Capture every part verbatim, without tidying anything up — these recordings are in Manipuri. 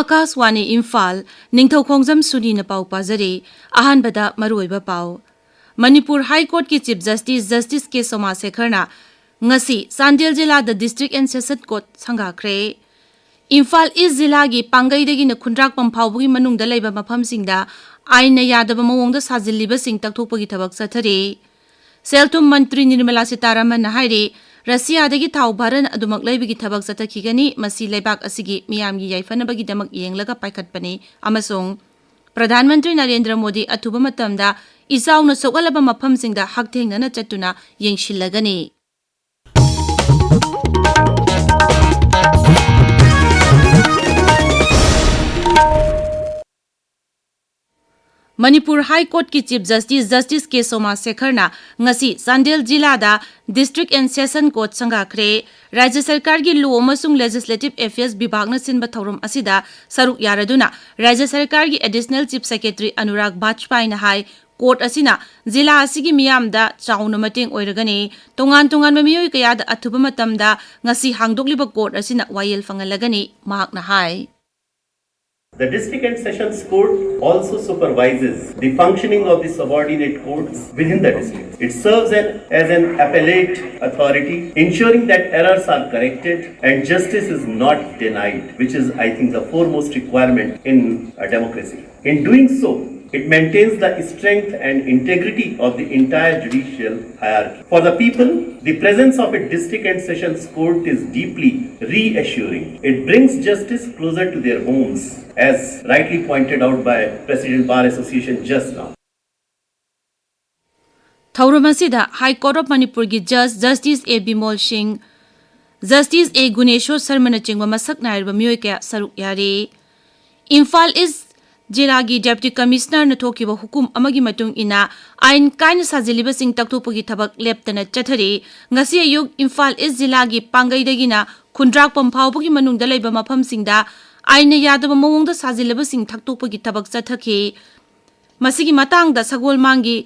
ꯑꯥꯀꯥꯁꯋꯥꯅꯤ ꯏꯝꯐꯥꯜ, ꯅꯤꯡꯊꯧꯈꯣꯡꯖꯝ ꯁꯨꯅꯤꯅ ꯄꯥꯎ ꯄꯥꯖꯔꯤ꯫ ꯑꯍꯥꯟꯕꯗ ꯃꯔꯨꯑꯣꯏꯕ ꯄꯥꯎ꯫ ꯃꯅꯤꯄꯨꯔ ꯍꯥꯏ ꯀꯣꯔꯠꯀꯤ ꯆꯤꯐ ꯖꯁꯇꯤꯁ, ꯖꯁꯇꯤꯁ ꯀꯦ ꯁꯣꯃꯥꯁꯦꯈꯔꯅ ꯉꯁꯤ ꯆꯥꯟꯗꯦꯜ ꯖꯤꯂꯥꯗ ꯗꯤꯁꯇ꯭ꯔꯤꯛ ꯑꯦꯟ ꯁꯦꯁꯟ ꯀꯣꯔꯠ ꯁꯪꯒꯥꯈ꯭ꯔꯦ꯫ ꯏꯝꯐꯥꯜ ꯏꯁ ꯖꯤꯂꯥꯒꯤ ꯄꯥꯡꯒꯩꯗꯒꯤꯅ ꯈꯨꯟꯗ꯭ꯔꯥꯛꯄꯝ ꯐꯥꯎꯕꯒꯤ ꯃꯅꯨꯡꯗ ꯂꯩꯕ ꯃꯐꯝꯁꯤꯡꯗ ꯑꯥꯏꯟꯅ ꯌꯥꯗꯕ ꯃꯑꯣꯡꯗ ꯁꯥꯖꯤꯜꯂꯤꯕꯁꯤꯡ ꯇꯛꯊꯣꯛꯄꯒꯤ ꯊꯕꯛ ꯆꯠꯊꯔꯤ꯫ ꯁꯦꯜ ꯊꯨꯝ ꯃꯟꯇ꯭ꯔꯤ ꯅꯤꯔꯃꯂꯥ ꯁꯤꯇꯥꯔꯥꯃꯟꯅ ꯍꯥꯏꯔꯤ, ꯔꯁꯤꯌꯥꯗꯒꯤ ꯊꯥꯎ ꯚꯥꯔꯟ ꯑꯗꯨꯃꯛ ꯂꯩꯕꯒꯤ ꯊꯕꯛ ꯆꯠꯊꯈꯤꯒꯅꯤ, ꯃꯁꯤ ꯂꯩꯕꯥꯛ ꯑꯁꯤꯒꯤ ꯃꯤꯌꯥꯝꯒꯤ ꯌꯥꯏꯐꯅꯕꯒꯤꯗꯃꯛ ꯌꯦꯡꯂꯒ ꯄꯥꯏꯈꯠꯄꯅꯤ ꯑꯃꯁꯨꯡ ꯄ꯭ꯔꯙꯥꯟ ꯃꯟꯇ꯭ꯔꯤ ꯅꯔꯦꯟꯗ꯭ꯔ ꯃꯣꯗꯤ ꯑꯊꯨꯕ ꯃꯇꯝꯗ ꯏꯆꯥꯎꯅ ꯁꯣꯛꯍꯜꯂꯕ ꯃꯐꯝꯁꯤꯡꯗ ꯍꯛꯊꯦꯡꯅꯅ ꯆꯠꯇꯨꯅ ꯌꯦꯡꯁꯤꯜꯂꯒꯅꯤ꯫ ꯃꯅꯤꯄꯨꯔ ꯍꯥꯏ ꯀꯣꯔꯠꯀꯤ ꯆꯤꯐ ꯖꯁꯇꯤꯁ, ꯖꯁꯇꯤꯁ ꯀꯦ ꯁꯣꯃꯥꯁꯦꯈꯔꯅ ꯉꯁꯤ ꯆꯥꯟꯗꯦꯜ ꯖꯤꯂꯥꯗ ꯗꯤꯁꯇ꯭ꯔꯤꯛ ꯑꯦꯟ ꯁꯦꯁꯟ ꯀꯣꯔꯠ ꯁꯪꯒꯥꯈ꯭ꯔꯦ꯫ ꯔꯥꯖ꯭ꯌ ꯁꯔꯀꯥꯔꯒꯤ ꯂꯣ ꯑꯃꯁꯨꯡ ꯂꯦꯖꯤꯁꯂꯦꯇꯤꯚ ꯑꯦꯐꯤꯌꯔꯁ ꯕꯤꯚꯥꯒꯅ ꯁꯤꯟꯕ ꯊꯧꯔꯝ ꯑꯁꯤꯗ ꯁꯔꯨꯛ ꯌꯥꯔꯗꯨꯅ ꯔꯥꯖ꯭ꯌ ꯁꯔꯀꯥꯔꯒꯤ ꯑꯦꯗꯤꯁꯅꯦꯜ ꯆꯤꯐ ꯁꯦꯀ꯭ꯔꯦꯇꯔꯤ ꯑꯅꯨꯔꯥꯒ ꯕꯥꯖꯄꯥꯏꯅ ꯍꯥꯏ, ꯀꯣꯔꯠ ꯑꯁꯤꯅ ꯖꯤꯂꯥ ꯑꯁꯤꯒꯤ ꯃꯤꯌꯥꯝꯗ ꯆꯥꯎꯅ ꯃꯇꯦꯡ ꯑꯣꯏꯔꯒꯅꯤ, ꯇꯣꯉꯥꯟ ꯇꯣꯉꯥꯟꯕ ꯃꯤꯑꯣꯏ ꯀꯌꯥꯗ ꯑꯊꯨꯕ ꯃꯇꯝꯗ ꯉꯁꯤ ꯍꯥꯡꯗꯣꯛꯂꯤꯕ ꯀꯣꯔꯠ ꯑꯁꯤꯅ ꯋꯥꯌꯦꯜ ꯐꯪꯍꯜꯂꯒꯅꯤ, ꯃꯍꯥꯛꯅ ꯍꯥꯏ꯫ The District and Sessions Court also supervises the functioning of the subordinate courts within the district. It serves an, as an appellate authority, ensuring that errors are corrected and justice is not denied, which is, I think, the foremost requirement in a democracy. In doing so, it maintains the strength and integrity of the entire judicial hierarchy. For the people, the presence of a district and sessions court is deeply reassuring. It brings justice closer to their homes, as rightly pointed out by President Bar Association just now. ꯊꯧꯔꯝ ꯑꯁꯤꯗ ꯍꯥꯏ ꯀꯣꯔꯠ ꯑꯣꯐ ꯃꯅꯤꯄꯨꯔꯒꯤ ꯖꯖ ꯖꯁꯇꯤꯁ ꯑꯦ ꯕꯤꯃꯣꯜ ꯁꯤꯡ, ꯖꯁꯇꯤꯁ ꯑꯦ ꯒꯨꯅꯦꯁꯣꯔ ꯁꯔꯃꯅꯆꯤꯡꯕ ꯃꯁꯛ ꯅꯥꯏꯔꯕ ꯃꯤꯑꯣꯏ ꯀꯌꯥ ꯁꯔꯨꯛ ꯌꯥꯔꯤ꯫ ꯏꯝꯐꯥꯜ ꯏꯁ ꯖꯤꯂꯥꯒꯤ ꯗꯦꯄ꯭ꯌꯨꯇꯤ ꯀꯃꯤꯁꯅꯔꯅ ꯊꯣꯛꯈꯤꯕ ꯍꯨꯀꯨꯝ ꯑꯃꯒꯤ ꯃꯇꯨꯡ ꯏꯟꯅ ꯑꯥꯏꯟ ꯀꯥꯏꯅ ꯁꯥꯖꯤꯜꯂꯤꯕꯁꯤꯡ ꯇꯛꯊꯣꯛꯄꯒꯤ ꯊꯕꯛ ꯂꯦꯞꯇꯅ ꯆꯠꯊꯔꯤ꯫ ꯉꯁꯤ ꯑꯌꯨꯛ ꯏꯝꯐꯥꯜ ꯏꯁ ꯖꯤꯂꯥꯒꯤ ꯄꯥꯡꯒꯩꯗꯒꯤꯅ ꯈꯨꯟꯗ꯭ꯔꯥꯛꯄꯝ ꯐꯥꯎꯕꯒꯤ ꯃꯅꯨꯡꯗ ꯂꯩꯕ ꯃꯐꯝꯁꯤꯡꯗ ꯑꯥꯏꯟꯅ ꯌꯥꯗꯕ ꯃꯑꯣꯡꯗ ꯁꯥꯖꯤꯜꯂꯤꯕꯁꯤꯡ ꯊꯛꯇꯣꯛꯄꯒꯤ ꯊꯕꯛ ꯆꯠꯊꯈꯤ꯫ ꯃꯁꯤꯒꯤ ꯃꯇꯥꯡꯗ ꯁꯒꯣꯜꯃꯥꯡꯒꯤ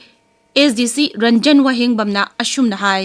ꯑꯦꯁ ꯗꯤ ꯁꯤ ꯔꯟꯖꯟ ꯋꯥꯍꯦꯡꯕꯝꯅ ꯑꯁꯨꯝꯅ ꯍꯥꯏ꯫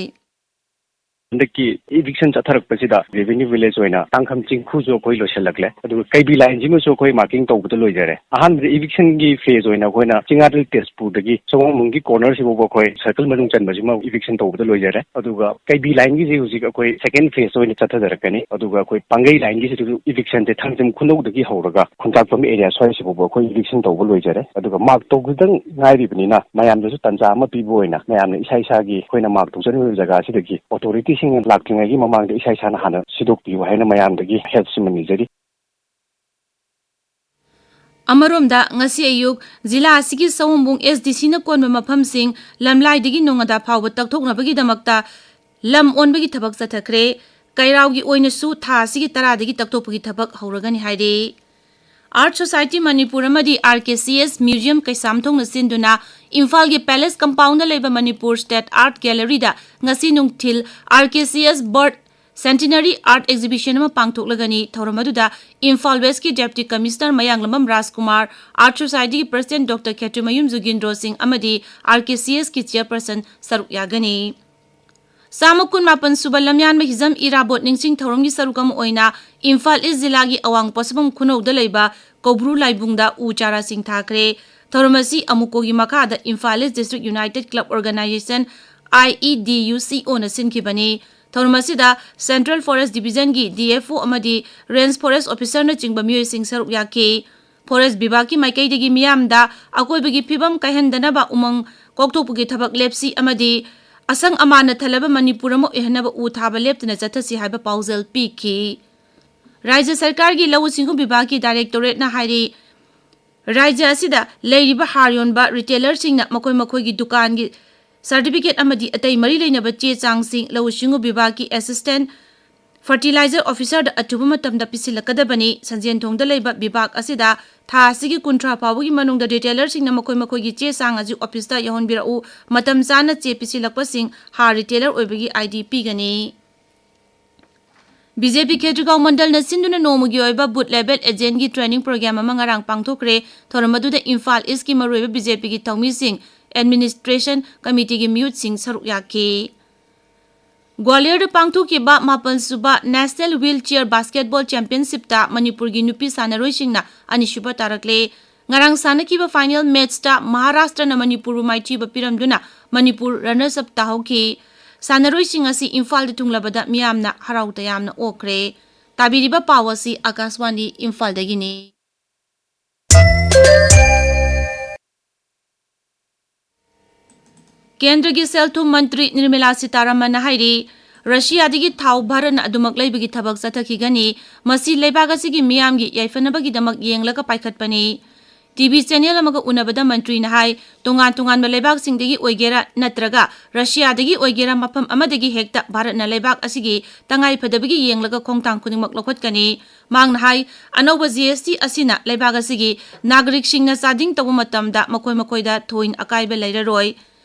ꯍꯟꯗꯛꯀꯤ ꯏꯚꯤꯛꯁꯟ ꯆꯠꯊꯔꯛꯄꯁꯤꯗ ꯔꯦꯚꯦꯅ꯭ꯌꯨ ꯚꯤꯂꯦꯖ ꯑꯣꯏꯅ ꯇꯥꯡꯈꯝ ꯆꯤꯡꯈꯨꯁꯨ ꯑꯩꯈꯣꯏ ꯂꯣꯏꯁꯤꯜꯂꯛꯂꯦ, ꯑꯗꯨꯒ ꯀꯩꯕꯤ ꯂꯥꯏꯟꯁꯤꯃꯁꯨ ꯑꯩꯈꯣꯏ ꯃꯥꯔꯀꯤꯡ ꯇꯧꯕꯗ ꯂꯣꯏꯖꯔꯦ꯫ ꯑꯍꯥꯟꯕꯗ ꯏꯚꯤꯛꯁꯟꯒꯤ ꯐꯦꯖ ꯑꯣꯏꯅ ꯑꯩꯈꯣꯏꯅ ꯆꯤꯡꯉꯥꯗꯩ ꯇꯦꯖꯄꯨꯔꯗꯒꯤ ꯁꯑꯣꯝꯕꯨꯡꯒꯤ ꯀꯣꯔꯅꯔꯁꯤꯐꯥꯎꯕ ꯑꯩꯈꯣꯏ ꯁꯔꯀꯜ ꯃꯅꯨꯡ ꯆꯟꯕꯁꯤꯃ ꯏꯚꯤꯛꯁꯟ ꯇꯧꯕꯗ ꯂꯣꯏꯖꯔꯦ꯫ ꯑꯗꯨꯒ ꯀꯩꯕꯤ ꯂꯥꯏꯟꯒꯤꯁꯤ ꯍꯧꯖꯤꯛ ꯑꯩꯈꯣꯏ ꯁꯦꯀꯦꯟ ꯐꯦꯖ ꯑꯣꯏꯅ ꯆꯠꯊꯖꯔꯛꯀꯅꯤ꯫ ꯑꯗꯨꯒ ꯑꯩꯈꯣꯏ ꯄꯥꯡꯒꯩ ꯂꯥꯏꯟꯒꯤꯁꯤꯁꯨ ꯏꯚꯤꯛꯁꯟꯁꯦ ꯊꯥꯡꯖꯝ ꯈꯨꯅꯧꯗꯒꯤ ꯍꯧꯔꯒ ꯈꯣꯡꯀꯥꯛꯄꯝ ꯑꯦꯔꯤꯌꯥ ꯁ꯭ꯋꯥꯏꯁꯤꯐꯥꯎꯕ ꯑꯩꯈꯣꯏ ꯏꯚꯤꯛꯁꯟ ꯇꯧꯕ ꯂꯣꯏꯖꯔꯦ꯫ ꯑꯗꯨꯒ ꯃꯥꯔꯛ ꯇꯧꯕꯗꯪ ꯉꯥꯏꯔꯤꯕꯅꯤꯅ ꯃꯌꯥꯝꯗꯁꯨ ꯇꯥꯟꯖꯥ ꯑꯃ ꯄꯤꯕ ꯑꯣꯏꯅ ꯃꯌꯥꯝꯅ ꯏꯁꯥ ꯏꯁꯥꯒꯤ ꯑꯩꯈꯣꯏꯅ ꯃꯥꯔꯛ ꯇꯧꯖꯔꯤꯕ ꯖꯒꯥꯁꯤꯗꯒꯤ ꯑꯣꯊꯣꯔꯤꯇꯤꯁꯤꯡꯅ ꯂꯥꯛꯇ꯭ꯔꯤꯉꯩꯒꯤ ꯃꯃꯥꯡꯗ ꯏꯁꯥ ꯏꯁꯥꯅ ꯍꯥꯟꯅ ꯁꯤꯗꯣꯛꯄꯤꯌꯨ ꯍꯥꯏꯅ ꯃꯌꯥꯝꯗꯒꯤ ꯍꯦꯜꯞꯁꯤꯃ ꯅꯤꯖꯔꯤ꯫ ꯑꯃꯔꯣꯝꯗ, ꯉꯁꯤ ꯑꯌꯨꯛ ꯖꯤꯂꯥ ꯑꯁꯤꯒꯤ ꯁꯑꯣꯝꯕꯨꯡ ꯑꯦꯁ ꯗꯤ ꯁꯤꯅ ꯀꯣꯟꯕ ꯃꯐꯝꯁꯤꯡ ꯂꯝꯂꯥꯏꯗꯒꯤ ꯅꯣꯉꯥꯗꯥ ꯐꯥꯎꯕ ꯇꯛꯊꯣꯛꯅꯕꯒꯤꯗꯃꯛꯇ ꯂꯝ ꯑꯣꯟꯕꯒꯤ ꯊꯕꯛ ꯆꯠꯊꯈ꯭ꯔꯦ꯫ ꯀꯩꯔꯥꯎꯒꯤ ꯑꯣꯏꯅꯁꯨ ꯊꯥ ꯑꯁꯤꯒꯤ ꯇꯔꯥꯗꯒꯤ ꯇꯛꯊꯣꯛꯄꯒꯤ ꯊꯕꯛ ꯍꯧꯔꯒꯅꯤ ꯍꯥꯏꯔꯦ꯫ ꯑꯥꯔꯠ ꯁꯣꯁꯥꯏꯇꯤ ꯃꯅꯤꯄꯨꯔ ꯑꯃꯗꯤ R K C S museum ꯀꯩꯁꯥꯝꯊꯣꯡꯅ ꯁꯤꯟꯗꯨꯅ ꯏꯝꯐꯥꯜꯒꯤ ꯄꯦꯂꯦꯁ ꯀꯝꯄꯥꯎꯟꯗ ꯂꯩꯕ ꯃꯅꯤꯄꯨꯔ ꯁ꯭ꯇꯦꯠ ꯑꯥꯔꯠ ꯒꯦꯂꯔꯤꯗ ꯉꯁꯤ ꯅꯨꯡꯊꯤꯜ R K C S birth centenary art exhibition ꯑꯃ ꯄꯥꯡꯊꯣꯛꯂꯒꯅꯤ꯫ ꯊꯧꯔꯝ ꯑꯗꯨꯗ ꯏꯝꯐꯥꯜ ꯋꯦꯁꯀꯤ ꯗꯦꯄ꯭ꯌꯨꯇꯤ ꯀꯃꯤꯁꯅꯔ ꯃꯌꯥꯡꯂꯝꯕꯝ ꯔꯥꯖꯀꯨꯃꯥꯔ, ꯑꯥꯔꯠ ꯁꯣꯁꯥꯏꯇꯤꯒꯤ ꯄ꯭ꯔꯁꯤꯗꯦꯟꯠ ꯗꯣꯛꯇꯔ ꯈꯦꯇ꯭ꯔꯤꯃꯌꯨꯝ ꯖꯨꯒꯤꯟꯗ꯭ꯔꯣ ꯁꯤꯡ ꯑꯃꯗꯤ ꯑꯥꯔ ꯀꯦ ꯁꯤ ꯑꯦꯁꯀꯤ ꯆꯤꯌꯔꯄꯔꯁꯟ ꯁꯔꯨꯛ ꯌꯥꯒꯅꯤ꯫ ꯆꯥꯝꯃ ꯀꯨꯟꯃꯥꯄꯟ ꯁꯨꯕ ꯂꯝꯌꯥꯟꯕ ꯍꯤꯖꯝ ꯏꯔꯥꯕꯣꯠ ꯅꯤꯡꯁꯤꯡ ꯊꯧꯔꯝꯒꯤ ꯁꯔꯨꯛ ꯑꯃ ꯑꯣꯏꯅ ꯏꯝꯐꯥꯜ ꯏꯁ ꯖꯤꯂꯥꯒꯤ ꯑꯋꯥꯡ ꯄꯣꯠꯁꯪꯕꯝ ꯈꯨꯅꯧꯗ ꯂꯩꯕ ꯀꯧꯕ꯭ꯔꯨ ꯂꯥꯏꯕꯨꯡꯗ ꯎ ꯆꯥꯔꯥꯁꯤꯡ ꯊꯥꯈ꯭ꯔꯦ꯫ ꯊꯧꯔꯝ ꯑꯁꯤ ꯑꯃꯨꯀꯣꯒꯤ ꯃꯈꯥꯗ Imphal east district united club organisation, I E D U C ꯑꯣꯅ ꯁꯤꯟꯈꯤꯕꯅꯤ꯫ ꯊꯧꯔꯝ ꯑꯁꯤꯗ ꯁꯦꯟꯇ꯭ꯔꯦꯜ ꯐꯣꯔꯦꯁ ꯗꯤꯕꯤꯖꯟꯒꯤ ꯗꯤ ꯑꯦꯐ ꯑꯣ ꯑꯃꯗꯤ ꯔꯦꯟꯖ ꯐꯣꯔꯦꯁ ꯑꯣꯐꯤꯁꯔꯅꯆꯤꯡꯕ ꯃꯤꯑꯣꯏꯁꯤꯡ ꯁꯔꯨꯛ ꯌꯥꯈꯤ꯫ ꯐꯣꯔꯦꯁ ꯕꯤꯚꯥꯒꯀꯤ ꯃꯥꯏꯀꯩꯗꯒꯤ ꯃꯤꯌꯥꯝꯗ ꯑꯀꯣꯏꯕꯒꯤ ꯐꯤꯕꯝ ꯀꯥꯏꯍꯟꯗꯅꯕ ꯎꯃꯪ ꯀꯣꯛꯊꯣꯛꯄꯒꯤ ꯊꯕꯛ ꯂꯦꯞꯁꯤ ꯑꯃꯗꯤ ꯑꯁꯪ ꯑꯃꯥꯟꯅ ꯊꯜꯂꯕ ꯃꯅꯤꯄꯨꯔ ꯑꯃ ꯑꯣꯏꯍꯟꯅꯕ ꯎ ꯊꯥꯕ ꯂꯦꯞꯇꯅ ꯆꯠꯊꯁꯤ ꯍꯥꯏꯕ ꯄꯥꯎꯖꯦꯜ ꯄꯤꯈꯤ꯫ ꯔꯥꯖ꯭ꯌ ꯁꯔꯀꯥꯔꯒꯤ ꯂꯧꯎ ꯁꯤꯡꯎ ꯕꯤꯚꯥꯒꯀꯤ ꯗꯥꯏꯔꯦꯛꯇꯣꯔꯦꯠꯅ ꯍꯥꯏꯔꯤ, ꯔꯥꯖ꯭ꯌ ꯑꯁꯤꯗ ꯂꯩꯔꯤꯕ ꯍꯥꯔ ꯌꯣꯟꯕ ꯔꯤꯇꯦꯂꯔꯁꯤꯡꯅ ꯃꯈꯣꯏ ꯃꯈꯣꯏꯒꯤ ꯗꯨꯀꯥꯟꯒꯤ ꯁꯥꯔꯇꯤꯐꯤꯀꯦꯠ ꯑꯃꯗꯤ ꯑꯇꯩ ꯃꯔꯤ ꯂꯩꯅꯕ ꯆꯦ ꯆꯥꯡꯁꯤꯡ ꯂꯧꯎ ꯁꯤꯡꯎ ꯕꯤꯚꯥꯒꯀꯤ ꯑꯦꯁꯤꯁꯇꯦꯟꯠ ꯐꯔꯇꯤꯂꯥꯏꯖꯔ ꯑꯣꯐꯤꯁꯔꯗ ꯑꯊꯨꯕ ꯃꯇꯝꯗ ꯄꯤꯁꯤꯜꯂꯛꯀꯗꯕꯅꯤ꯫ ꯁꯟꯖꯦꯟꯊꯣꯡꯗ ꯂꯩꯕ ꯕꯤꯚꯥꯒ ꯑꯁꯤꯗ ꯊꯥ ꯑꯁꯤꯒꯤ ꯀꯨꯟꯊ꯭ꯔꯥ ꯐꯥꯎꯕꯒꯤ ꯃꯅꯨꯡꯗ ꯔꯤꯇꯦꯂꯔꯁꯤꯡꯅ ꯃꯈꯣꯏ ꯃꯈꯣꯏꯒꯤ ꯆꯦ ꯆꯥꯡ ꯑꯁꯤ ꯑꯣꯐꯤꯁꯇ ꯌꯧꯍꯟꯕꯤꯔꯛꯎ꯫ ꯃꯇꯝ ꯆꯥꯅ ꯆꯦ ꯄꯤꯁꯤꯜꯂꯛꯄꯁꯤꯡ ꯍꯥꯔ ꯔꯤꯇꯦꯂꯔ ꯑꯣꯏꯕꯒꯤ ꯑꯥꯏ ꯗꯤ ꯄꯤꯒꯅꯤ꯫ ꯕꯤ ꯖꯦ ꯄꯤ ꯈꯦꯇ꯭ꯔꯤꯒꯥꯎ ꯃꯟꯗꯜꯅ ꯁꯤꯟꯗꯨꯅ ꯅꯣꯡꯃꯒꯤ ꯑꯣꯏꯕ ꯕꯨꯊ ꯂꯦꯚꯦꯜ ꯑꯦꯖꯦꯟꯠꯀꯤ ꯇ꯭ꯔꯦꯅꯤꯡ ꯄ꯭ꯔꯣꯒ꯭ꯔꯥꯝ ꯑꯃ ꯉꯔꯥꯡ ꯄꯥꯡꯊꯣꯛꯈ꯭ꯔꯦ꯫ ꯊꯧꯔꯝ ꯑꯗꯨꯗ ꯏꯝꯐꯥꯜ ꯏꯁꯀꯤ ꯃꯔꯨꯑꯣꯏꯕ ꯕꯤ ꯖꯦ ꯄꯤꯒꯤ ꯊꯧꯃꯤꯁꯤꯡ, ꯑꯦꯗꯃꯤꯅꯤꯁꯇ꯭ꯔꯦꯁꯟ ꯀꯃꯤꯇꯤꯒꯤ ꯃꯤꯍꯨꯠꯁꯤꯡ ꯁꯔꯨꯛ ꯌꯥꯈꯤ꯫ ꯒ꯭ꯋꯥꯂꯤꯌꯔꯗ ꯄꯥꯡꯊꯣꯛꯈꯤꯕ ꯃꯥꯄꯜ ꯁꯨꯕ National Wheelchair Basketball Championshipꯇ ꯃꯅꯤꯄꯨꯔꯒꯤ ꯅꯨꯄꯤ ꯁꯥꯟꯅꯔꯣꯏꯁꯤꯡꯅ ꯑꯅꯤꯁꯨꯕ ꯇꯥꯔꯛꯂꯦ꯫ ꯉꯔꯥꯡ ꯁꯥꯟꯅꯈꯤꯕ final matchꯇ ꯃꯍꯥꯔꯥꯁꯇ꯭ꯔꯅ ꯃꯅꯤꯄꯨꯔꯕꯨ ꯃꯥꯏꯊꯤꯕ ꯄꯤꯔꯝꯗꯨꯅ ꯃꯅꯤꯄꯨꯔ runners up ꯇꯥꯍꯧꯈꯤ꯫ ꯁꯥꯟꯅꯔꯣꯏꯁꯤꯡ ꯑꯁꯤ ꯏꯝꯐꯥꯜꯗ ꯊꯨꯡꯂꯕꯗ ꯃꯤꯌꯥꯝꯅ ꯍꯔꯥꯎ ꯇꯌꯥꯝꯅ ꯑꯣꯛꯈ꯭ꯔꯦ꯫ ꯇꯥꯕꯤꯔꯤꯕ ꯄꯥꯎ ꯑꯁꯤ ꯑꯀꯥꯁꯋꯥꯅꯤ ꯏꯝꯐꯥꯜꯗꯒꯤꯅꯤ꯫ ꯀꯦꯟꯗ꯭ꯔꯒꯤ ꯁꯦꯜ ꯊꯨꯝ ꯃꯟꯇ꯭ꯔꯤ ꯅꯤꯔꯃꯂꯥ ꯁꯤꯇꯥꯔꯥꯃꯟꯅ ꯍꯥꯏꯔꯤ, ꯔꯁꯤꯌꯥꯗꯒꯤ ꯊꯥꯎ ꯚꯥꯔꯠꯅ ꯑꯗꯨꯃꯛ ꯂꯩꯕꯒꯤ ꯊꯕꯛ ꯆꯠꯊꯈꯤꯒꯅꯤ꯫ ꯃꯁꯤ ꯂꯩꯕꯥꯛ ꯑꯁꯤꯒꯤ ꯃꯤꯌꯥꯝꯒꯤ ꯌꯥꯏꯐꯅꯕꯒꯤꯗꯃꯛ ꯌꯦꯡꯂꯒ ꯄꯥꯏꯈꯠꯄꯅꯤ꯫ ꯇꯤꯚꯤ ꯆꯦꯅꯦꯜ ꯑꯃꯒ ꯎꯅꯕꯗ ꯃꯟꯇ꯭ꯔꯤꯅ ꯍꯥꯏ, ꯇꯣꯉꯥꯟ ꯇꯣꯉꯥꯟꯕ ꯂꯩꯕꯥꯛꯁꯤꯡꯗꯒꯤ ꯑꯣꯏꯒꯦꯔꯥ ꯅꯠꯇ꯭ꯔꯒ ꯔꯁꯤꯌꯥꯗꯒꯤ ꯑꯣꯏꯒꯦꯔꯥ, ꯃꯐꯝ ꯑꯃꯗꯒꯤ ꯍꯦꯛꯇ ꯚꯥꯔꯠꯅ ꯂꯩꯕꯥꯛ ꯑꯁꯤꯒꯤ ꯇꯉꯥꯏꯐꯗꯕꯒꯤ ꯌꯦꯡꯂꯒ ꯈꯣꯡꯊꯥꯡ ꯈꯨꯗꯤꯡꯃꯛ ꯂꯧꯈꯠꯀꯅꯤ꯫ ꯃꯍꯥꯛꯅ ꯍꯥꯏ, ꯑꯅꯧꯕ ꯖꯤ ꯑꯦꯁ ꯇꯤ ꯑꯁꯤꯅ ꯂꯩꯕꯥꯛ ꯑꯁꯤꯒꯤ ꯅꯥꯒꯔꯤꯛꯁꯤꯡꯅ ꯆꯥꯗꯤꯡ ꯇꯧꯕ ꯃꯇꯝꯗ ꯃꯈꯣꯏ ꯃꯈꯣꯏꯗ ꯊꯣꯏꯅ ꯑꯀꯥꯏꯕ ꯂꯩꯔꯔꯣꯏ꯫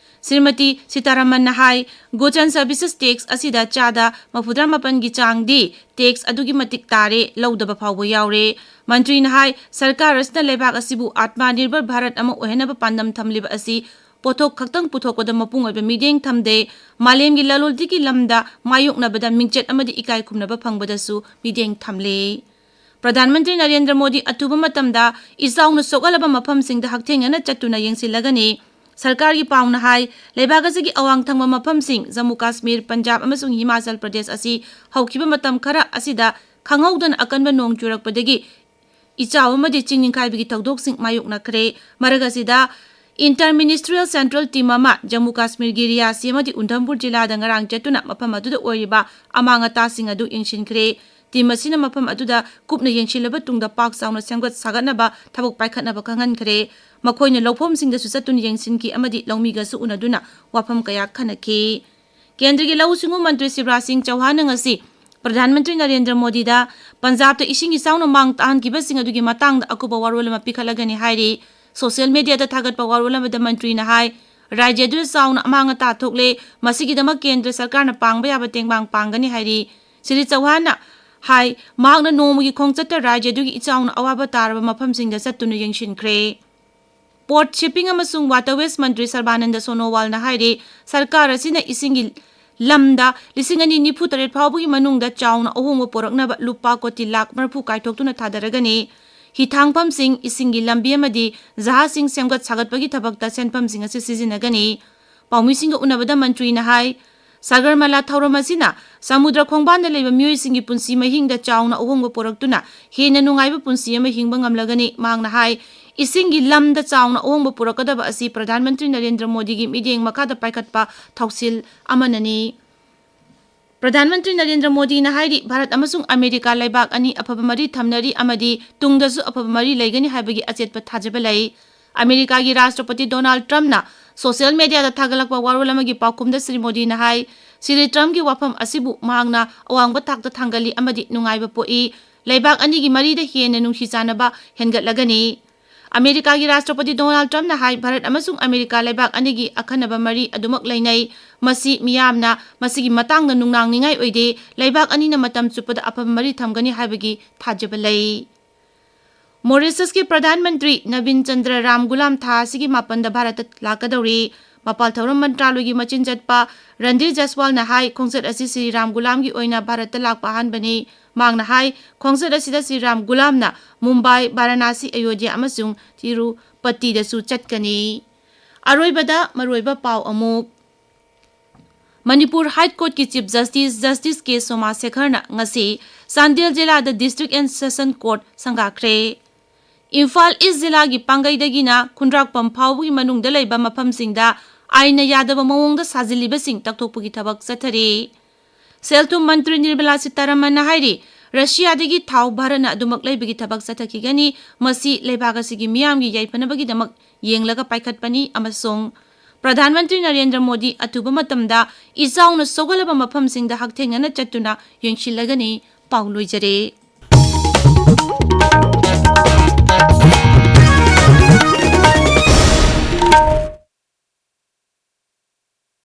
ꯁ꯭ꯔꯤꯃꯇꯤ ꯁꯤꯇꯥꯔꯥꯃꯟꯅ ꯍꯥꯏ, Goods and Services Tax ꯑꯁꯤꯗ ꯆꯥꯗ ꯃꯧꯗ꯭ꯔꯥ ꯃꯥꯄꯟꯒꯤ ꯆꯥꯡꯗꯤ tax ꯑꯗꯨꯒꯤ ꯃꯇꯤꯛ ꯇꯥꯔꯦ, ꯂꯧꯗꯕ ꯐꯥꯎꯕ ꯌꯥꯎꯔꯦ꯫ ꯃꯟꯇ꯭ꯔꯤꯅ ꯍꯥꯏ, ꯁꯔꯀꯥꯔ ꯑꯁꯤꯅ ꯂꯩꯕꯥꯛ ꯑꯁꯤꯕꯨ ꯑꯥꯠꯃꯅꯤꯔꯚꯔ ꯚꯥꯔꯠ ꯑꯃ ꯑꯣꯏꯍꯟꯅꯕ ꯄꯥꯟꯗꯝ ꯊꯝꯂꯤꯕ ꯑꯁꯤ ꯄꯣꯠꯊꯣꯛ ꯈꯛꯇꯪ ꯄꯨꯊꯣꯛꯄꯗ ꯃꯄꯨꯡ ꯑꯣꯏꯕ ꯃꯤꯠꯌꯦꯡ ꯊꯝꯗꯦ, ꯃꯥꯂꯦꯝꯒꯤ ꯂꯂꯣꯟ ꯏꯇꯤꯛꯀꯤ ꯂꯝꯗ ꯃꯥꯌꯣꯛꯅꯕꯗ ꯃꯤꯡꯆꯠ ꯑꯃꯗꯤ ꯏꯀꯥꯏ ꯈꯨꯝꯅꯕ ꯐꯪꯕꯗꯁꯨ ꯃꯤꯠꯌꯦꯡ ꯊꯝꯂꯦ꯫ ꯄ꯭ꯔꯙꯥꯟ ꯃꯟꯇ꯭ꯔꯤ ꯅꯔꯦꯟꯗ꯭ꯔ ꯃꯣꯗꯤ ꯑꯊꯨꯕ ꯃꯇꯝꯗ ꯏꯆꯥꯎꯅ ꯁꯣꯛꯍꯜꯂꯕ ꯃꯐꯝꯁꯤꯡꯗ ꯍꯛꯊꯦꯡꯅꯅ ꯆꯠꯇꯨꯅ ꯌꯦꯡꯁꯤꯜꯂꯒꯅꯤ꯫ ꯁꯔꯀꯥꯔꯒꯤ ꯄꯥꯎꯅ ꯍꯥꯏ, ꯂꯩꯕꯥꯛ ꯑꯁꯤꯒꯤ ꯑꯋꯥꯡ ꯊꯪꯕ ꯃꯐꯝꯁꯤꯡ, ꯖꯝꯃꯨ ꯀꯥꯁꯃꯤꯔ, ꯄꯟꯖꯥꯕ ꯑꯃꯁꯨꯡ ꯍꯤꯃꯥꯆꯜ ꯄ꯭ꯔꯗꯦꯁ ꯑꯁꯤ ꯍꯧꯈꯤꯕ ꯃꯇꯝ ꯈꯔ ꯑꯁꯤꯗ ꯈꯪꯍꯧꯗꯅ ꯑꯀꯟꯕ ꯅꯣꯡ ꯆꯨꯔꯛꯄꯗꯒꯤ ꯏꯆꯥꯎ ꯑꯃꯗꯤ ꯆꯤꯡ ꯅꯤꯡꯈꯥꯏꯕꯒꯤ ꯊꯧꯗꯣꯛꯁꯤꯡ ꯃꯥꯌꯣꯛꯅꯈ꯭ꯔꯦ꯫ ꯃꯔꯛ ꯑꯁꯤꯗ, Inter Ministerial Central Team ꯑꯃ ꯖꯝꯃꯨ ꯀꯥꯁꯃꯤꯔꯒꯤ ꯔꯤꯌꯥꯁꯤ ꯑꯃꯗꯤ ꯎꯙꯝꯄꯨꯔ ꯖꯤꯂꯥꯗ ꯉꯔꯥꯡ ꯆꯠꯇꯨꯅ ꯃꯐꯝ ꯑꯗꯨꯗ ꯑꯣꯏꯔꯤꯕ ꯑꯃꯥꯡ ꯑꯇꯥꯁꯤꯡ ꯑꯗꯨ ꯌꯦꯡꯁꯤꯟꯈ꯭ꯔꯦ꯫ Team ꯑꯁꯤꯅ ꯃꯐꯝ ꯑꯗꯨꯗ ꯀꯨꯞꯅ ꯌꯦꯡꯁꯤꯜꯂꯕ ꯇꯨꯡꯗ ꯄꯥꯛ ꯆꯥꯎꯅ ꯁꯦꯝꯒꯠ ꯁꯥꯒꯠꯅꯕ ꯊꯕꯛ ꯄꯥꯏꯈꯠꯅꯕ ꯈꯪꯍꯟꯈ꯭ꯔꯦ꯫ ꯃꯈꯣꯏꯅ ꯂꯧꯐꯝꯁꯤꯡꯗꯁꯨ ꯆꯠꯇꯨꯅ ꯌꯦꯡꯁꯤꯟꯈꯤ ꯑꯃꯗꯤ ꯂꯧꯃꯤꯒꯁꯨ ꯎꯅꯗꯨꯅ ꯋꯥꯐꯝ ꯀꯌꯥ ꯈꯟꯅꯈꯤ꯫ ꯀꯦꯟꯗ꯭ꯔꯒꯤ ꯂꯧꯎ ꯁꯤꯡꯎ ꯃꯟꯇ꯭ꯔꯤ ꯁꯤꯕꯔꯥꯖ ꯁꯤꯡ ꯆꯧꯍꯥꯟꯅ ꯉꯁꯤ ꯄ꯭ꯔꯙꯥꯟ ꯃꯟꯇ꯭ꯔꯤ ꯅꯔꯦꯟꯗ꯭ꯔ ꯃꯣꯗꯤꯗ ꯄꯟꯖꯥꯕꯇ ꯏꯁꯤꯡ ꯏꯆꯥꯎꯅ ꯃꯥꯡ ꯇꯥꯛꯍꯟꯈꯤꯕꯁꯤꯡ ꯑꯗꯨꯒꯤ ꯃꯇꯥꯡꯗ ꯑꯀꯨꯞꯄ ꯋꯥꯔꯣꯜ ꯑꯃ ꯄꯤꯈꯠꯂꯒꯅꯤ ꯍꯥꯏꯔꯤ꯫ Social media ꯗ ꯊꯥꯒꯠꯄ ꯋꯥꯔꯣꯜ ꯑꯃꯗ ꯃꯟꯇ꯭ꯔꯤꯅ ꯍꯥꯏ, ꯔꯥꯖ꯭ꯌ ꯑꯗꯨꯗ ꯆꯥꯎꯅ ꯑꯃꯥꯡ ꯑꯇꯥ ꯊꯣꯛꯂꯦ, ꯃꯁꯤꯒꯤꯗꯃꯛ ꯀꯦꯟꯗ꯭ꯔ ꯁꯔꯀꯥꯔꯅ ꯄꯥꯡꯕ ꯌꯥꯕ ꯇꯦꯡꯕꯥꯡ ꯄꯥꯡꯒꯅꯤ ꯍꯥꯏꯔꯤ꯫ ꯁ꯭ꯔꯤ ꯆꯧꯍꯥꯟꯅ ꯍꯥꯏ, ꯃꯍꯥꯛꯅ ꯅꯣꯡꯃꯒꯤ ꯈꯣꯡꯆꯠꯇ ꯔꯥꯖ꯭ꯌ ꯑꯗꯨꯒꯤ ꯏꯆꯥꯎꯅ ꯑꯋꯥꯕ ꯇꯥꯔꯕ ꯃꯐꯝꯁꯤꯡꯗ ꯆꯠꯇꯨꯅ ꯌꯦꯡꯁꯤꯟꯈ꯭ꯔꯦ꯫ Port, Shipping ꯑꯃꯁꯨꯡ Waterways ꯃꯟꯇ꯭ꯔꯤ ꯁꯔꯕꯥꯅꯟꯗ ꯁꯣꯅꯣꯋꯥꯜꯅ ꯍꯥꯏꯔꯤ, ꯁꯔꯀꯥꯔ ꯑꯁꯤꯅ ꯏꯁꯤꯡꯒꯤ ꯂꯝꯗ ꯂꯤꯁꯤꯡ ꯑꯅꯤ ꯅꯤꯐꯨ ꯇꯔꯦꯠ ꯐꯥꯎꯕꯒꯤ ꯃꯅꯨꯡꯗ ꯆꯥꯎꯅ ꯑꯍꯣꯡꯕ ꯄꯨꯔꯛꯅꯕ ꯂꯨꯄꯥ ꯀꯣꯇꯤ ꯂꯥꯈ ꯃꯔꯤꯐꯨ ꯀꯥꯏꯊꯣꯛꯇꯨꯅ ꯊꯥꯗꯔꯒꯅꯤ꯫ ꯍꯤꯊꯥꯡꯐꯝꯁꯤꯡ, ꯏꯁꯤꯡꯒꯤ ꯂꯝꯕꯤ ꯑꯃꯗꯤ ꯖꯍꯥꯖꯁꯤꯡ ꯁꯦꯝꯒꯠ ꯁꯥꯒꯠꯄꯒꯤ ꯊꯕꯛꯇ ꯁꯦꯟꯐꯝꯁꯤꯡ ꯑꯁꯤ ꯁꯤꯖꯤꯟꯅꯒꯅꯤ꯫ ꯄꯥꯎꯃꯤꯁꯤꯡꯒ ꯎꯅꯕꯗ ꯃꯟꯇ꯭ꯔꯤꯅ ꯍꯥꯏ, ꯁꯥꯒꯔꯃꯥꯂꯥ ꯊꯧꯔꯝ ꯑꯁꯤꯅ ꯁꯃꯨꯗ꯭ꯔ ꯈꯣꯡꯕꯥꯟꯗ ꯂꯩꯕ ꯃꯤꯑꯣꯏꯁꯤꯡꯒꯤ ꯄꯨꯟꯁꯤ ꯃꯍꯤꯡꯗ ꯆꯥꯎꯅ ꯑꯍꯣꯡꯕ ꯄꯨꯔꯛꯇꯨꯅ ꯍꯦꯟꯅ ꯅꯨꯡꯉꯥꯏꯕ ꯄꯨꯟꯁꯤ ꯑꯃ ꯍꯤꯡꯕ ꯉꯝꯂꯒꯅꯤ꯫ ꯃꯍꯥꯛꯅ ꯍꯥꯏ, ꯏꯁꯤꯡꯒꯤ ꯂꯝꯗ ꯆꯥꯎꯅ ꯑꯍꯣꯡꯕ ꯄꯨꯔꯛꯀꯗꯕ ꯑꯁꯤ ꯄ꯭ꯔꯙꯥꯟ ꯃꯟꯇ꯭ꯔꯤ ꯅꯔꯦꯟꯗ꯭ꯔ ꯃꯣꯗꯤꯒꯤ ꯃꯤꯠꯌꯦꯡ ꯃꯈꯥꯗ ꯄꯥꯏꯈꯠꯄ ꯊꯧꯁꯤꯜ ꯑꯃꯅꯅꯤ꯫ ꯄ꯭ꯔꯙꯥꯟ ꯃꯟꯇ꯭ꯔꯤ ꯅꯔꯦꯟꯗ꯭ꯔ ꯃꯣꯗꯤꯅ ꯍꯥꯏꯔꯤ, ꯚꯥꯔꯠ ꯑꯃꯁꯨꯡ ꯑꯃꯦꯔꯤꯀꯥ ꯂꯩꯕꯥꯛ ꯑꯅꯤ ꯑꯐꯕ ꯃꯔꯤ ꯊꯝꯅꯔꯤ ꯑꯃꯗꯤ ꯇꯨꯡꯗꯁꯨ ꯑꯐꯕ ꯃꯔꯤ ꯂꯩꯒꯅꯤ ꯍꯥꯏꯕꯒꯤ ꯑꯆꯦꯠꯄ ꯊꯥꯖꯕ ꯂꯩ꯫ ꯑꯃꯦꯔꯤꯀꯥꯒꯤ ꯔꯥꯁꯇ꯭ꯔꯄꯇꯤ ꯗꯣꯅꯥꯜꯗ ꯇ꯭ꯔꯝꯞꯅ ꯁꯣꯁꯤꯌꯦꯜ ꯃꯦꯗꯤꯌꯥꯗ ꯊꯥꯒꯠꯂꯛꯄ ꯋꯥꯔꯣꯜ ꯑꯃꯒꯤ ꯄꯥꯎꯈꯨꯝꯗ ꯁ꯭ꯔꯤ ꯃꯣꯗꯤꯅ ꯍꯥꯏ, ꯁ꯭ꯔꯤ ꯇ꯭ꯔꯝꯞꯀꯤ ꯋꯥꯐꯝ ꯑꯁꯤꯕꯨ ꯃꯍꯥꯛꯅ ꯑꯋꯥꯡꯕ ꯊꯥꯛꯇ ꯊꯥꯡꯒꯠꯂꯤ ꯑꯃꯗꯤ ꯅꯨꯡꯉꯥꯏꯕ ꯄꯣꯛꯏ꯫ ꯂꯩꯕꯥꯛ ꯑꯅꯤꯒꯤ ꯃꯔꯤꯗ ꯍꯦꯟꯅ ꯅꯨꯡꯁꯤ ꯆꯥꯟꯅꯕ ꯍꯦꯟꯒꯠꯂꯒꯅꯤ꯫ ꯑꯃꯦꯔꯤꯀꯥꯒꯤ ꯔꯥꯁꯇ꯭ꯔꯄꯇꯤ ꯗꯣꯅꯥꯜꯗ ꯇ꯭ꯔꯝꯞꯅ ꯍꯥꯏ, ꯚꯥꯔꯠ ꯑꯃꯁꯨꯡ ꯑꯃꯦꯔꯤꯀꯥ ꯂꯩꯕꯥꯛ ꯑꯅꯤꯒꯤ ꯑꯈꯟꯅꯕ ꯃꯔꯤ ꯑꯗꯨꯃꯛ ꯂꯩꯅꯩ꯫ ꯃꯁꯤ ꯃꯤꯌꯥꯝꯅ ꯃꯁꯤꯒꯤ ꯃꯇꯥꯡꯗ ꯅꯨꯡꯅꯥꯡꯅꯤꯡꯉꯥꯏ ꯑꯣꯏꯗꯦ꯫ ꯂꯩꯕꯥꯛ ꯑꯅꯤꯅ ꯃꯇꯝ ꯆꯨꯞꯄꯗ ꯑꯐꯕ ꯃꯔꯤ ꯊꯝꯒꯅꯤ ꯍꯥꯏꯕꯒꯤ ꯊꯥꯖꯕ ꯂꯩ꯫ ꯃꯣꯔꯤꯁꯁꯀꯤ ꯄ꯭ꯔꯙꯥꯟ ꯃꯟꯇ꯭ꯔꯤ ꯅꯕꯤꯟ ꯆꯟꯗ꯭ꯔ ꯔꯥꯝ ꯒꯨꯂꯥꯝ ꯊꯥ ꯑꯁꯤꯒꯤ ꯃꯥꯄꯟꯗ ꯚꯥꯔꯠꯇ ꯂꯥꯛꯀꯗꯧꯔꯤ꯫ ꯃꯄꯥꯜ ꯊꯧꯔꯝ ꯃꯟꯇ꯭ꯔꯥꯂꯣꯏꯒꯤ ꯃꯆꯤꯟ ꯆꯠꯄ ꯔꯟꯙꯤꯔ ꯖꯁꯋꯥꯜꯅ ꯍꯥꯏ, ꯈꯣꯡꯆꯠ ꯑꯁꯤ ꯁ꯭ꯔꯤ ꯔꯥꯝ ꯒꯨꯂꯥꯝꯒꯤ ꯑꯣꯏꯅ ꯚꯥꯔꯠꯇ ꯂꯥꯛꯄ ꯑꯍꯥꯟꯕꯅꯤ꯫ ꯃꯍꯥꯛꯅ ꯍꯥꯏ, ꯈꯣꯡꯆꯠ ꯑꯁꯤꯗ ꯁ꯭ꯔꯤ ꯔꯥꯝ ꯒꯨꯂꯥꯝꯅ ꯃꯨꯝꯕꯥꯏ, ꯚꯥꯔꯥꯅꯥꯁꯤ, ꯑꯌꯣꯙ꯭ꯌꯥ ꯑꯃꯁꯨꯡ ꯇꯤꯔꯨꯄꯇꯤꯗꯁꯨ ꯆꯠꯀꯅꯤ꯫ ꯑꯔꯣꯏꯕꯗ ꯃꯔꯨꯑꯣꯏꯕ ꯄꯥꯎ ꯑꯃꯨꯛ꯫ ꯃꯅꯤꯄꯨꯔ ꯍꯥꯏ ꯀꯣꯔꯠꯀꯤ ꯆꯤꯐ ꯖꯁꯇꯤꯁ, ꯖꯁꯇꯤꯁ ꯀꯦ ꯁꯣꯃꯥꯁꯦꯈꯔꯅ ꯉꯁꯤ ꯆꯥꯟꯗꯦꯜ ꯖꯤꯂꯥꯗ ꯗꯤꯁꯇ꯭ꯔꯤꯛ ꯑꯦꯟ ꯁꯦꯁꯟ ꯀꯣꯔꯠ ꯁꯪꯒꯥꯈ꯭ꯔꯦ꯫ ꯏꯝꯐꯥꯜ ꯏꯁ ꯖꯤꯂꯥꯒꯤ ꯄꯥꯡꯒꯩꯗꯒꯤꯅ ꯈꯨꯟꯗ꯭ꯔꯥꯛꯄꯝ ꯐꯥꯎꯕꯒꯤ ꯃꯅꯨꯡꯗ ꯂꯩꯕ ꯃꯐꯝꯁꯤꯡꯗ ꯑꯥꯏꯟꯅ ꯌꯥꯗꯕ ꯃꯑꯣꯡꯗ ꯁꯥꯖꯤꯜꯂꯤꯕꯁꯤꯡ ꯇꯛꯊꯣꯛꯄꯒꯤ ꯊꯕꯛ ꯆꯠꯊꯔꯤ꯫ ꯁꯦꯜ ꯊꯨꯝ ꯃꯟꯇ꯭ꯔꯤ ꯅꯤꯔꯃꯂꯥ ꯁꯤꯇꯥꯔꯥꯃꯟꯅ ꯍꯥꯏꯔꯤ, ꯔꯁꯤꯌꯥꯗꯒꯤ ꯊꯥꯎ ꯚꯥꯔꯠꯅ ꯑꯗꯨꯃꯛ ꯂꯩꯕꯒꯤ ꯊꯕꯛ ꯆꯠꯊꯈꯤꯒꯅꯤ꯫ ꯃꯁꯤ ꯂꯩꯕꯥꯛ ꯑꯁꯤꯒꯤ ꯃꯤꯌꯥꯝꯒꯤ ꯌꯥꯏꯐꯅꯕꯒꯤꯗꯃꯛ ꯌꯦꯡꯂꯒ ꯄꯥꯏꯈꯠꯄꯅꯤ ꯑꯃꯁꯨꯡ ꯄ꯭ꯔꯙꯥꯟ ꯃꯟꯇ꯭ꯔꯤ ꯅꯔꯦꯟꯗ꯭ꯔ ꯃꯣꯗꯤ ꯑꯊꯨꯕ ꯃꯇꯝꯗ ꯏꯆꯥꯎꯅ ꯁꯣꯛꯍꯜꯂꯕ ꯃꯐꯝꯁꯤꯡꯗ ꯍꯛꯊꯦꯡꯅꯅ ꯆꯠꯇꯨꯅ ꯌꯦꯡꯁꯤꯜꯂꯒꯅꯤ꯫ ꯄꯥꯎ ꯂꯣꯏꯖꯔꯦ꯫